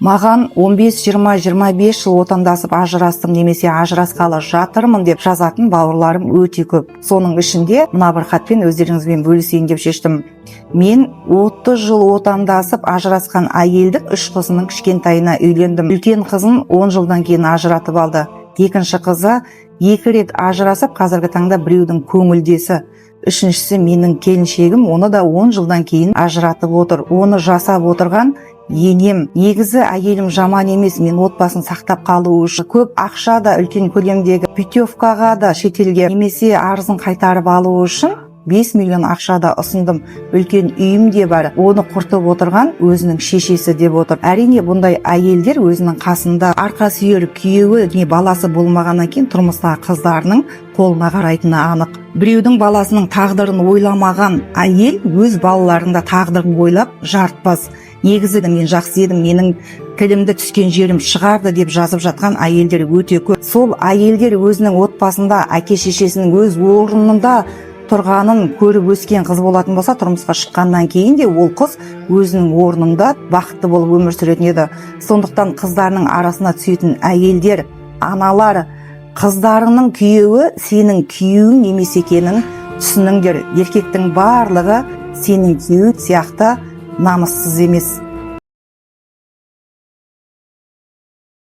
Маған 15, 20, 25 жыл отандасып ажырастым немесе ажырасқалы жатырмын деп жазатын бауырларым өте көп. Соның ішінде мына бір хатпен өздеріңізбен бөлісейін деп шештім. Мен 30 жыл отандасып ажырасқан әйелдің үш қызының кішкентайына үйлендім. Үлкен қызын 10 жылдан кейін ажыратып алды. Екінші қызы екі рет ажырасып, қазіргі таңда біреудің көңілдесі. Үшіншісі менің келіншегім, оны да 10 жылдан кейін ажыратып отыр. Оны жасап отырған енем. Негізі әйелім жаман емес, мен отбасын сақтап қалу үшін көп ақша да, үлкен көлемдегі путевкаға да, шетелге немесе арызын қайтарып алу үшін 5 миллион ақша да ұсындым. Үлкен үйім де бар. Оны құртып отырған өзінің шешесі деп отыр. Әрине, бұндай әйелдер өзінің қасында арқа сүйер күйеуі не баласы болмағаннан кейін тұрмыстағы қыздарының қолына қарайтыны анық. Біреудің баласының тағдырын ойламаған әйел өз балаларының да тағдырын ойлап жарытпас. Негізі мен жақсы едім, менің тілімді түскен жерім шығарды деп жазып жатқан әйелдер өте көп. Сол әйелдер өзінің отбасында әке шешесінің өз орнында тұрғанын көріп өскен қыз болатын болса, тұрмысқа шыққаннан кейін де ол қыз өзінің орнында бақытты болып өмір сүретін еді. Сондықтан қыздарының арасына түсетін әйелдер, аналар, қыздарының күйеуі сенің күйеуің емес екенін түсініңдер. Еркектің барлығы сенің күйеуің сияқты намыссыз емес.